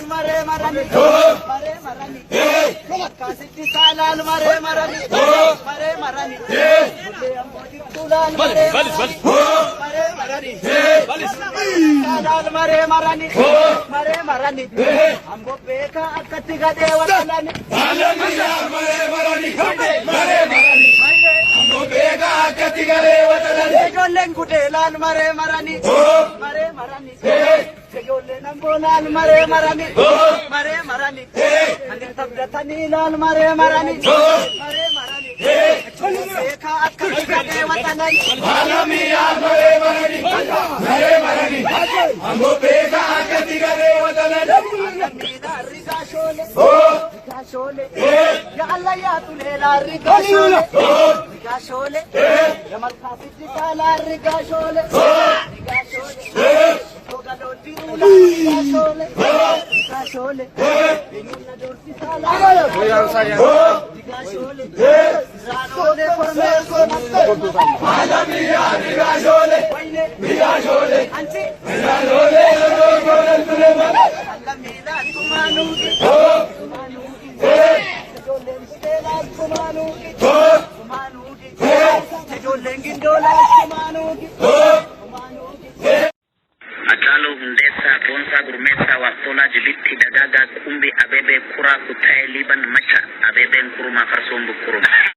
Laal maree marani. Maree marani. Akkasitti saalaan maree marani. Maree marani. Bullee ammoo jirtu laal maree marani. Maree marani. Saalaan maree marani. Maree marani. Amboo beekaa akkatti gadhee watalani. Ijoolleen gudee laal maree marani. Maree marani. Ijoolleen amboo laal maree marani. Maree marani. Ani tabdatanii laal maree marani. Maree marani. Beekaa akkatti gadhee watalani. Rigaa shoolee. Rigaa shoolee. Ya Allah yaa tulee laal rigaa shoolee. Rigaa shoolee. Ya malkaa fiddisaa laal rigaa shoolee. Rigaa shoolee. Gogaloo diruu laal rigaa shoolee. Rigaa shoolee. Eenyuun na doorsisaa laal rigaa shoolee. Rigaa shoolee. Raanoolee kormee komattee. Wayne. Anchi. Alamiidhaan kumaanuuti. Kumaanuuti. Ijoolleen budeelaas kumaanuuti. Kumaanuuti. Ijoolleen gindoolaas kumaanuuti. Kumaanuuti. Hacaaluu Hundeessaa, Boonsaa Gurmeessaa, Waaqtolaa Jibitti, Dagaagaa Qumbii, Abeebee Kuraa, Kuttaayee Liiban, Macha, Abeebeen Kurumaa, Farsoon Bukkuruma.